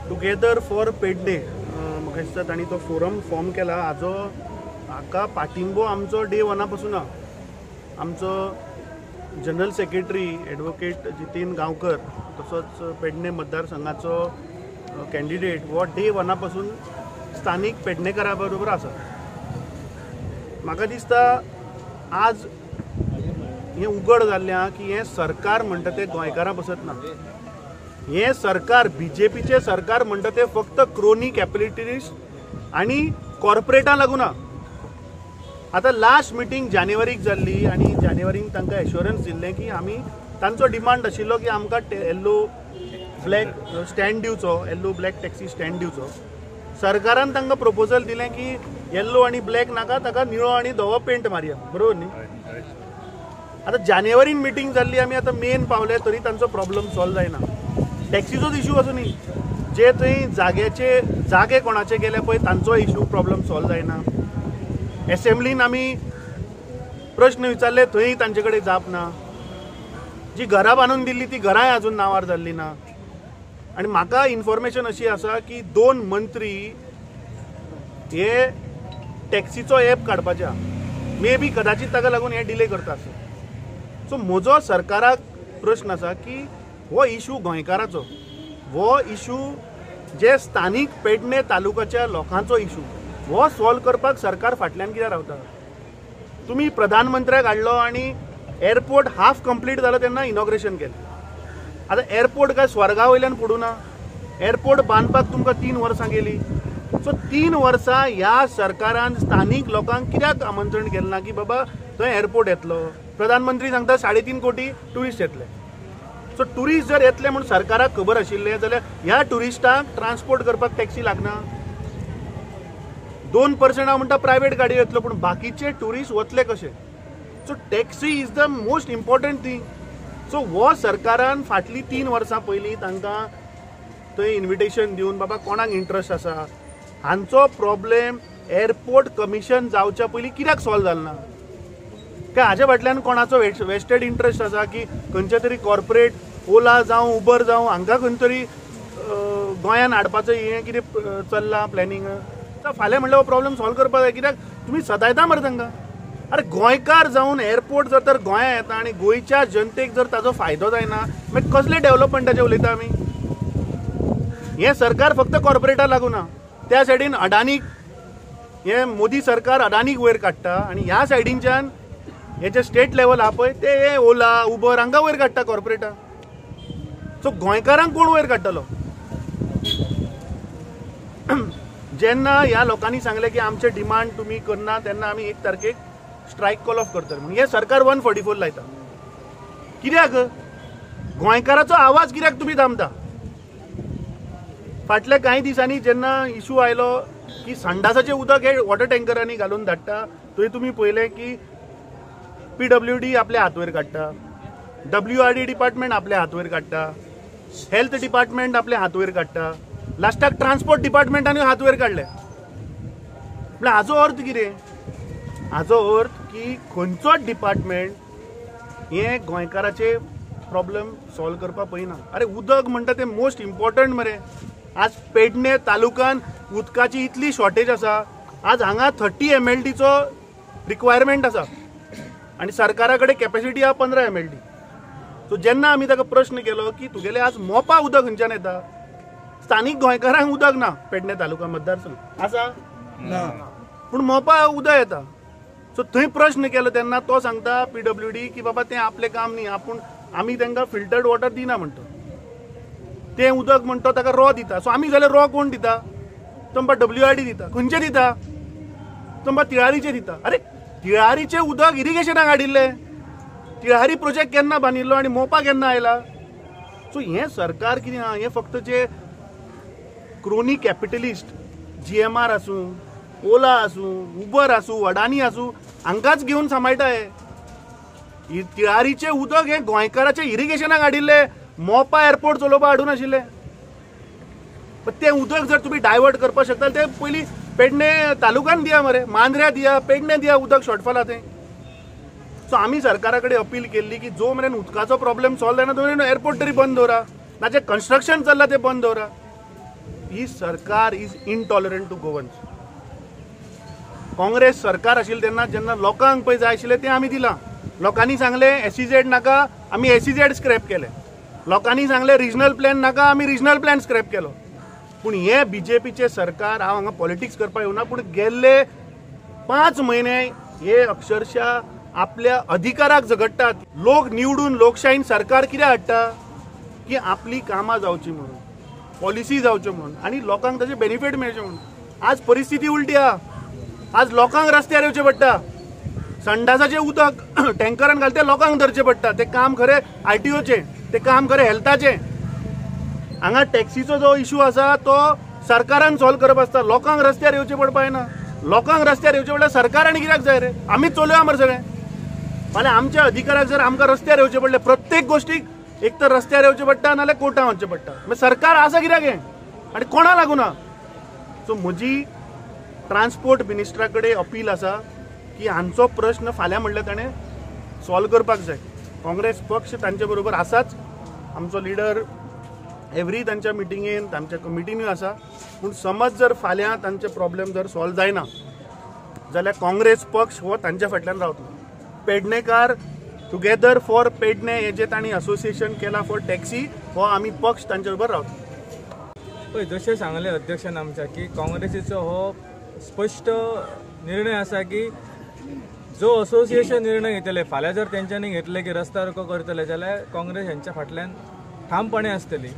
Together for Pedne म्हाका दिसता तांणी तो फोरम फॉर्म केला. हाजो हाका पाठिंबो आमचो डे वना पासून ना. आमचो general secretary advocate Jiten Gaonkar तसोच पेडणे मतदारसंघाचो कॅन्डिडेट हो डे वना पासून स्थानीक पेडणेकारा बरोबर आसा. म्हाका दिसता आज हें उगड जाल्लें आहा की हें सरकार म्हणटा तें गोंयकारां बसत ना. हें सरकार बीजेपीचें सरकार म्हणटा तें फक्त क्रोनी कॅपिटलिस्ट आनी कॉर्पोरेटां लागून ना. आतां लास्ट मिटींग जानेवारीक जाल्ली आनी जानेवारीक तांकां एश्योरन्स दिल्लें की आमी तांचो डिमांड आशिल्लो की आमकां येल्लो ब्लॅक स्टँड दिवचो, येल्लो ब्लॅक टॅक्सी स्टँड दिवचो. सरकारान तांकां प्रपोजल दिलें की येल्लो आनी ब्लॅक नाका, ताका निळो आनी धवो पेंट मारया, बरोबर न्ही. आतां जानेवारीन मिटींग जाल्ली, आमी आतां मेन पावले तरी तांचो प्रॉब्लम सॉल्व जायना. टॅक्सीचोच इशू आसूं न्ही, जे थंय जाग्याचे जागे कोणाचे गेले पळय तांचो इशू प्रॉब्लम सॉल्व जायना. एसेंब्लीन आमी प्रश्न विचारले थंय तांचे कडेन जाप ना. जी घरां बांदून दिल्ली ती घरांय अजून नांवार जाल्ली ना. आनी म्हाका इन्फॉर्मेशन अशी आसा की दोन मंत्री हे टॅक्सीचो एप काडपाचे, मे बी कदाचित ताका लागून हे डिले करता आसत. सो म्हजो सरकाराक प्रश्न आसा की हो इशू गोंयकाराचो, हो इशू जे स्थानीक पेडणे तालुक्याच्या लोकांचो इशू, हो सॉल्व करपाक सरकार फाटल्यान कित्याक रावता? तुमी प्रधानमंत्र्याक हाडलो आनी एअरपोर्ट हाफ कंप्लीट जालो तेन्ना इनॉग्रेशन केलें. आतां एअरपोर्ट काय स्वर्गा वयल्यान पडूं ना. एअरपोर्ट बांदपाक तुमकां 3 वर्सां गेली. सो 3 वर्सां ह्या सरकारान स्थानीक लोकांक कित्याक आमंत्रण केलें ना की बाबा थंय एअरपोर्ट येतलो? प्रधानमंत्री सांगता 3.5 कोटी ट्युरिस्ट येतले. सो ट्युरिस्ट जर येतले म्हूण सरकाराक खबर आशिल्लें जाल्यार ह्या ट्युरिस्टांक ट्रान्सपोर्ट करपाक टॅक्सी लागना. 2% हांव म्हणटा प्रायवेट गाडी येतलो, पूण बाकीचे ट्युरिस्ट वतले कशे? So taxi is the most important thing. So हो सरकारान फाटलीं 3 वर्सां पयलीं तांकां थंय इन्विटेशन दिवन बाबा कोणाक इंट्रस्ट आसा, हांचो प्रॉब्लेम एअरपोर्ट कमिशन जावच्या पयलीं कित्याक सॉल्व जालो ना? काय हाज्या फाटल्यान कोणाचो वेस्टेड इंट्रस्ट आसा की खंयचे तरी कॉर्पोरेट ओला जावं उबर जावं हांकां खंय तरी गोंयान हाडपाचो हें कितें चल्लां प्लॅनिंग? फाल्यां म्हणल्यार हो प्रॉब्लेम सॉल्व करपाक जाय, कित्याक तुमी सदायता मरे तांकां. अरे गोंयकार जावन एअरपोर्ट जर तर गोंया येता आनी गोंयच्या जनतेक जर ताजो फायदो जायना मागीर कसले डेव्हलपमेंटाचें उलयता आमी? हें सरकार फक्त कॉर्पोरेटाक लागून ना. त्या सायडीन अडानीक, हें मोदी सरकार अडानीक वयर काडटा आनी ह्या सायडीनच्यान हे जे स्टेट लेवल आहा पळय ते हे ओला उबर हांकां वयर काडटा कॉर्पोरेटाक. सो गोंयकारांक कोण वयर काडटलो? जेन्ना ह्या लोकांनी सांगलें की आमचे डिमांड तुमी करना तेन्ना आमी 1 तारखेक स्ट्रायक कॉल ऑफ करतले म्हणून हें सरकार 144 लायता. कित्याक गोंयकाराचो आवाज कित्याक तुमी दामता? फाटल्या कांय दिसांनी जेन्ना इशू आयलो की संडासाचें उदक हे वॉटर टँकरांनी घालून धाडटा, थंय तुमी पळयलें की PWD आपल्या हात वयर काडटा, WRD department आपल्या हात वयर काडटा, हेल्थ डिपार्टमेंट आपल्या हात वयर काडटा, लास्टाक ट्रान्सपोर्ट डिपार्टमेंटान हात वयर काडले. म्हळ्यार हाजो अर्थ कितें? हाजो अर्थ की खंयचोच डिपार्टमेंट हें गोंयकाराचे प्रॉब्लम सॉल्व करपाक पळयना. अरे उदक म्हणटा तें मोस्ट इम्पॉर्टंट मरे. आज पेडणे तालुक्यान उदकाची इतली शॉर्टेज आसा, आज हांगा 30 MLDचो रिक्वायरमेंट आसा आनी सरकारा कडेन कॅपेसिटी आहा 15 MLD. सो जेन्ना आमी ताका प्रश्न केलो की तुगेलें आज मोपा उदक खंयच्यान येता, स्थानीक गोंयकारांक उदक ना पेडणे तालुका मतदारसंघ आसा ना, पूण मोपा उदक येता. सो थंय प्रश्न केलो तेन्ना तो सांगता PWD की बाबा तें आपलें काम न्ही, आपूण आमी तांकां फिल्टर्ड वॉटर दिना म्हणटा, तें उदक म्हणटा ताका रॉ दिता. सो आमी जाल्यार रॉ कोण दिता? तो म्हणटा WRD दिता. खंयचें दिता? तो म्हणटा तिळारीचें दिता. अरे तिळारीचें उदक इरिगेशनाक हाडिल्लें, तिळारी प्रोजेक्ट केन्ना बांदिल्लो आनी मोपा केन्ना आयला? सो हें सरकार कितें आहा, हें फक्त जे क्रोनी कॅपिटलिस्ट GMR आसूं, ओला आसूं, उबर आसूं, अडानी आसूं, हांकांच घेवन सांबाळटा. हे तिळारीचें उदक हें गोंयकाराचें इरिगेशनाक हाडिल्लें, मोपा एअरपोर्ट चलोवपाक हाडून आशिल्लें. तें उदक जर तुमी डायवर्ट करपाक शकता तें पयलीं पेडणे तालुक्यान दिया मरे, मांद्र्या दिया, पेडणे दिया, उदक शॉर्टफॉल आहा तें. सो आमी सरकारा कडेन अपील केल्ली की जो मेरेन उदकाचो प्रॉब्लेम सॉल्व जायना तो मेरेन एअरपोर्ट तरी बंद दवरा, ना जें कन्स्ट्रक्शन चल्लां तें बंद दवरा. ही सरकार is intolerant to Goans. Congress सरकार आशिल्लें तेन्ना जेन्ना लोकांक पळय जाय आशिल्लें तें आमी दिलां. लोकांनी सांगलें SEZ नाका, आमी SEZ scrap केलें. लोकांनी सांगलें रिजनल प्लॅन नाका, आमी रिजनल प्लॅन स्क्रॅप केलो. पूण हे बीजेपीचें सरकार, हांव हांगा पॉलिटिक्स करपाक येवना, पूण गेल्ले 5 म्हयने हे अक्षरशः आपल्या अधिकाराक झगडटात. लोक निवडून लोकशाहीन सरकार कित्याक हाडटा की आपली कामां जावची म्हणून, पॉलिसी जावच्यो म्हणून आनी लोकांक ताचे बेनिफीट मेळचे म्हणून. आज परिस्थिती उलटी आहा. आज लोकांक रस्त्यार येवचें पडटा, संडासाचें उदक टँकरान घालते लोकांक धरचें पडटा. तें काम खरें ITOचें, तें काम खरें हेल्थाचें. हांगा टॅक्सीचो जो इशू आसा तो सरकारान सॉल्व करप आसता. लोकांक रस्त्यार येवचें पडपा जायना. लोकांक रस्त्यार येवचें पडल्यार सरकारान कित्याक जाय रे? आमीच चलोवया मरे सगळें. फाल्यां आमच्या अधिकाराक जर आमकां रस्त्यार येवचें पडलें, प्रत्येक गोश्टीक एक तर रस्त्यार येवचें पडटा नाल्यार कोर्टान वचचें पडटा. मागीर सरकार आसा कित्याक हें आनी कोणा लागून आहा? सो म्हजी ट्रान्सपोर्ट मिनिस्टरा कडेन अपील आसा की हांचो प्रश्न फाल्यां म्हणल्यार ताणें सॉल्व करपाक जाय. काँग्रेस पक्ष तांचे बरोबर आसाच. आमचो लिडर एवरी तांच्या मिटिंगेन, तांच्या कमिटीनूय आसा. पूण समज जर फाल्यां तांचे प्रॉब्लेम जर सॉल्व जायना जाल्यार काँग्रेस पक्ष हो तांच्या फाटल्यान रावतलो. पेडणेकार टुगेदर फॉर पेडणे हे जे तांणी असोसिएशन केला फॉर टॅक्सी, हो आमी पक्ष तांचे बरोबर रावतलो. पळय, जशें सांगलें अध्यक्षान आमच्या की काँग्रेसीचो हो स्पश्ट निर्णय आसा की जो असोसिएशन निर्णय घेतले, फाल्यां जर तेंच्यांनी घेतले की रस्ता रोको करतले जाल्यार काँग्रेस हेंच्या फाटल्यान ठामपणे आसतली.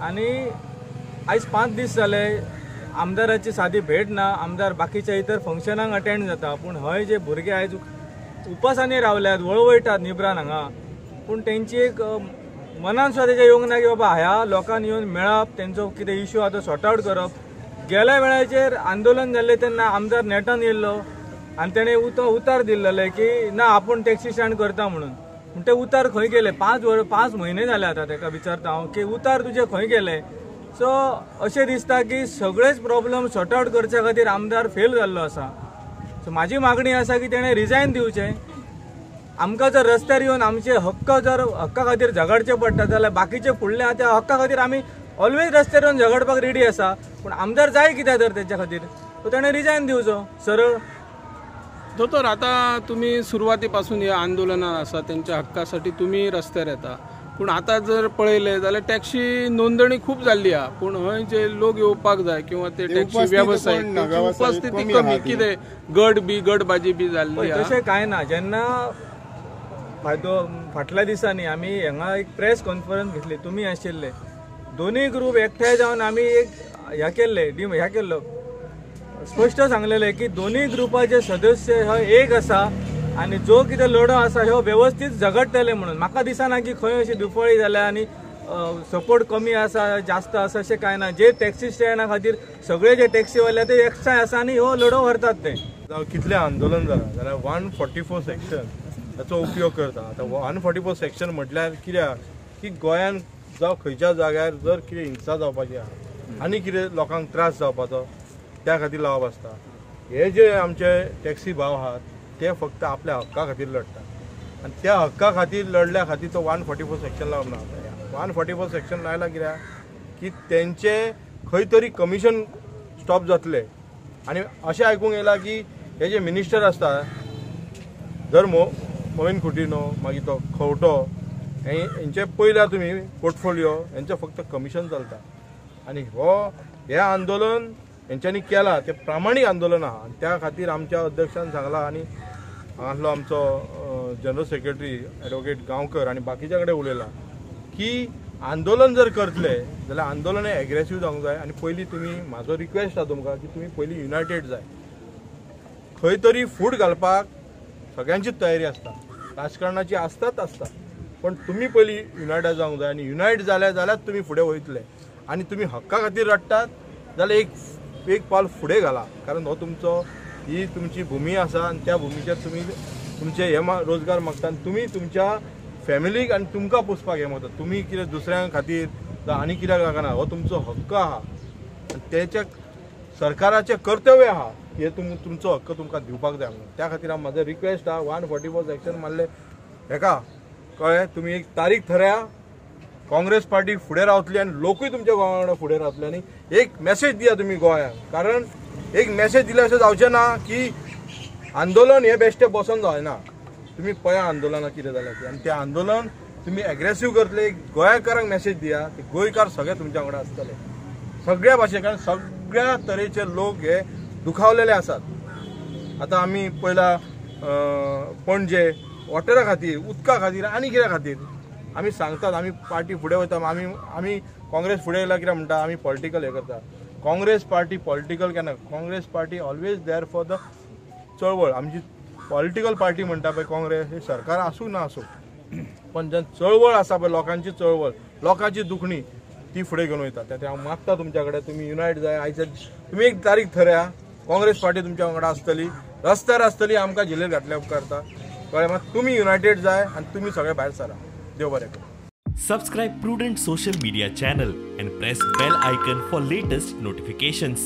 आनी आयज 5 दीस जाले आमदाराची सादी भेट ना. आमदार बाकीच्या इतर फंक्शनांक अटेंड जाता, पूण हय जे भुरगे आयज उपासांनी रावल्यात, वळवळटात निब्रान हांगा, पूण तेंची एक मनान सुद्दां तेच्या येवंक ना की बाबा ह्या लोकांक येवन मेळप, तेंचो कितें इशू आहा तो सॉर्ट आवट करप. गेल्या वेळाचेर आंदोलन जाल्लें तेन्ना आमदार नेटान येयल्लो आनी तेणें उतार दिल्लें की ना आपूण टॅक्सी स्टँड करता म्हणून. पूण ते उतार खंय गेले? 5 म्हयने जाले आतां तेका विचारता हांव की उतार तुजे खंय गेले? सो अशें दिसता की सगळेच प्रॉब्लम सॉर्ट आवट करच्या खातीर आमदार फेल जाल्लो आसा. सो म्हाजी मागणी आसा की तेणें रिजायन दिवचें. आमकां जर रस्त्यार येवन आमचे हक्क जर हक्का खातीर झगडचें पडटा जाल्यार बाकीचे फुडले आहा त्या हक्का खातीर आमी ऑलवेज रस्त्यार येवन झगडपाक रेडी आसा. पूण आमदार जाय कित्याक तर तेच्या खातीर? सो तेणें रिजायन दिवचो सरळ. दोतोर, आतां तुमी सुरवाती पासून ह्या आंदोलनान आसा, तेंच्या हक्कासाठी तुमी रस्त्यार येता. पूण आतां जर पळयलें जाल्यार टॅक्सी नोंदणी खूब जाल्ली आहा, पूण हय जे लोक येवपाक जाय किंवा ते टॅक्सी वेवसायीक उपस्थिती कमी, कितें गट बी गटबाजी बी जाल्ली आहा? तशें कांय ना. जेन्ना फाटल्या दिसांनी आमी हांगा एक प्रेस कॉन्फरन्स घेतली, तुमी आशिल्ले, दोनूय ग्रूप एकठांय जावन आमी एक ह्या केल्ले ह्या केल्लो, स्पश्ट सांगलेलें की दोनूय ग्रुपाचे सदस्य हे एक आसा आनी जो कितें लढो आसा ह्यो वेवस्थीत झगडटले म्हणून. म्हाका दिसना की खंय अशी दुफळी जाल्या आनी सपोर्ट कमी आसा जास्त आसा अशें कांय ना. जे टॅक्सी स्टँडा खातीर सगळे जे टॅक्सीवाले ते एकठांय आसा आनी ह्यो लढो व्हरतात. ते जावं कितलें आंदोलन जालां जाल्यार 144 सेक्शन ताचो उपयोग करता. आतां 144 सेक्शन म्हटल्यार कित्याक की गोंयान जावं खंयच्या जाग्यार जर कितें हिंसा जावपाची आहा आनी कितें लोकांक त्रास जावपाचो त्या खातीर लावप आसता. हे जे आमचे टॅक्सी भाव आहात ते फक्त आपल्या हक्का खातीर लढतात आनी त्या हक्का खातीर लढल्या खातीर तो 144 सेक्शन लावप ना. 144 सेक्शन लायला कित्याक की तेंचे खंय तरी कमिशन स्टॉप जातले. आनी अशें आयकूंक येयलां की हे जे मिनिस्टर आसता जर मोहीन कुटिनो मागीर तो खंवटो हेंचे पयल्या तुमी पोर्टफोलियो हेंचें फक्त कमिशन चलता. आनी हो हें आंदोलन हेंच्यांनी केलां तें प्रामाणीक आंदोलन आहा आनी त्या खातीर आमच्या अध्यक्षान सांगलां आनी हांगासलो आमचो जनरल सेक्रेटरी एडवोकेट गांवकर आनी बाकीच्या कडेन उलयला की आंदोलन जर करतले जाल्यार आंदोलन हें एग्रेसीव जावंक जाय. आनी पयलीं तुमी म्हाजो रिक्वेस्ट आहा तुमकां की तुमी पयलीं युनायटेड जाय. खंय तरी फूट घालपाक सगळ्यांचीच तयारी आसता, राजकारणाची आसताच आसता, पण तुमी पयलीं युनायटेड जावंक जाय आनी युनायट जाले जाल्यार तुमी फुडें वयतले. आनी तुमी हक्का खातीर रडटात जाल्यार एक पावल फुडें घाला, कारण हो तुमचो ही तुमची भुमी आसा आनी त्या भुमीचेर तुमी तुमचे हे रोजगार मागता आनी तुमी तुमच्या फॅमिलीक आनी तुमकां पोसपाक हें मागता. तुमी कितें दुसऱ्यां खातीर आनी कित्याक लागना, हो तुमचो हक्क आहा आनी तेच्या सरकाराचें कर्तव्य आहा हे तुमचो हक्क तुमकां दिवपाक जाय म्हणून. त्या खातीर हांव म्हाजो रिक्वेस्ट आहा 144 सेक्शन मारले हेका कळ्ळें, तुमी एक तारीख थरया, काँग्रेस पार्टी फुडें रावतली आनी लोकूय तुमच्या गोंया वांगडा फुडें रावतले आनी एक मॅसेज दिया तुमी गोंयांक, कारण एक मॅसेज दिल्या अशें जावचें ना की आंदोलन हें बेश्टें बसोन जायना. तुमी पळया आंदोलनां कितें जालें तें, आनी तें आंदोलन तुमी एग्रेसीव करतले. गोंयकारांक मॅसेज दिया की गोंयकार सगळे तुमच्या वांगडा आसतले, सगळ्या भाशे, कारण सगळ्या तरेचे लोक हे दुखावलेले आसात. आतां आमी पयला पणजे वॉटरा खातीर, उदका खातीर आनी कित्या खातीर आमी सांगतात, आमी पार्टी फुडें वयता, आमी आमी काँग्रेस फुडें येयला कितें म्हणटा, आमी पॉलिटिकल हें करता. काँग्रेस पार्टी पॉलिटिकल केन्ना, Congress party always there for the चळवळ. आमची पॉलिटिकल पार्टी म्हणटा पळय काँग्रेस, हे सरकार आसूं ना आसूं, पण जेन्ना चळवळ आसा पळय, लोकांची चळवळ, लोकांची दुखणी, ती फुडें घेवन वयता. ते हांव मागता तुमच्या कडेन, तुमी युनायट जाय. आयज तुमी एक तारीख थरया, काँग्रेस पार्टी तुमच्या वांगडा आसतली, रस्त्यार आसतली, आमकां झेलेर घातल्या उपकारता. कळ्ळें? मात तुमी युनायटेड जाय आनी तुमी सगळे भायर सरा. देव बरें करूं. Subscribe Prudent Social Media channel and press bell icon for latest notifications.